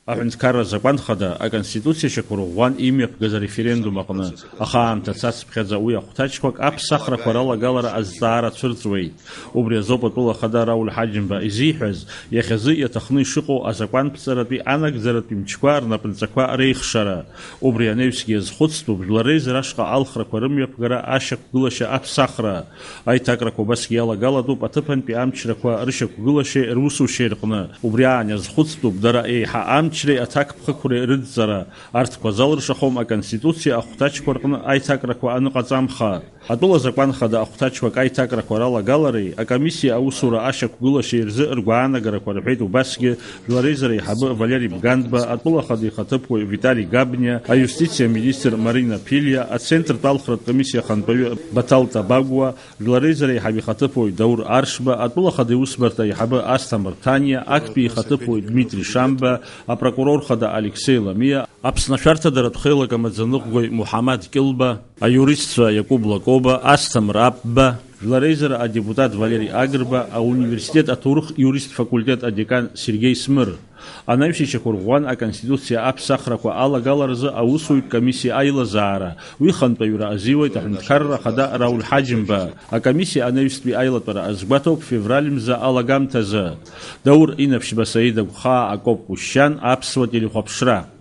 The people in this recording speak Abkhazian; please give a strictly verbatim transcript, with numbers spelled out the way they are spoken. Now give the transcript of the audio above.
Аҳәынҭқарра азакәан хада Аконституциа шьақәырӷәӷәан имҩаԥгаз ареферендум аҟны, аха аамҭа цацԥхьаӡа уи ахәҭаҷқәак аԥсахрақәа ралагалара азҵаара цәырҵуеит. Убри азоуп атәыла ахада Рауль Ҳаџьымба изиҳәаз, иахьазы иаҭахны ишыҟоу азакәанԥҵаратәи анагӡаратәи мчқәа рнапынҵақәа реихшара. Убри анаҩсгьы иазхәыцтәуп, жәлар реизара ашҟа алхрақәа рымҩаԥгара ашьақәгылашьа аԥсахра. Аиҭакрақәа убасгьы иалагалатәуп аҭыԥантәи амчрақәа рышьақәгылашьеи русушьеи рҟны. Убри аан иазхәыцтәуп, дара еиҳа амчреи аҭакԥхықәреи рыдҵара. Арҭқәа залыршахом Аконституциа ахәҭаҷқәа рҟны аиҭакрақәа аныҟаҵамха. Атәыла закәан хада ахәҭаҷқәак аиҭакрақәа ралагалареи акомиссиа аусура ашьақәгылашьеи рзы ргәаанагарақәа рҳәеит убасгьы Жәлар реизара аиҳабы Валери Бганба, атәыла хада ихаҭыԥуаҩ Витали Габниа, аиустициа аминистр Марина Ԥилиа, ацентртә алхратә комиссиа ахантәаҩы Баҭал Табагәуа, жәлар реизара аиҳабы ихаҭыԥуаҩ Даур Аршба, атәыла хада иусбарҭа аиҳабы Асҭамыр Ҭаниа, актәи ихаҭыԥуаҩ Дмитри Шамба, апрокурор хада Алексеи Ламиа, Аԥсны ашәарҭадаратә хеилак амаӡаныҟәгаҩ Муҳамад Кьылба, аиуристцәа Иакәыба Лакоба, Асҭамыр Аԥба, жәлар реизара адепутат Валери Агрба, ауниверситет аҭоурых-иуристтә факультет адекан Сергеи Смыр. Анаҩс ишьақәырӷәӷәан Аконституциа аԥсахрақәа алагаларазы аусутә комиссиа аилазаара, уи хантәаҩра азиуеит аҳәынҭқарра ахада Рауль Ҳаџьымба. Акомиссиа анаҩстәи аилатәара азгәаҭоуп февраль мза алагамҭазы. Даур Инаԥшьба Саида Гәхаа акоуп Ушьшьан аԥсуа телехәаԥшра.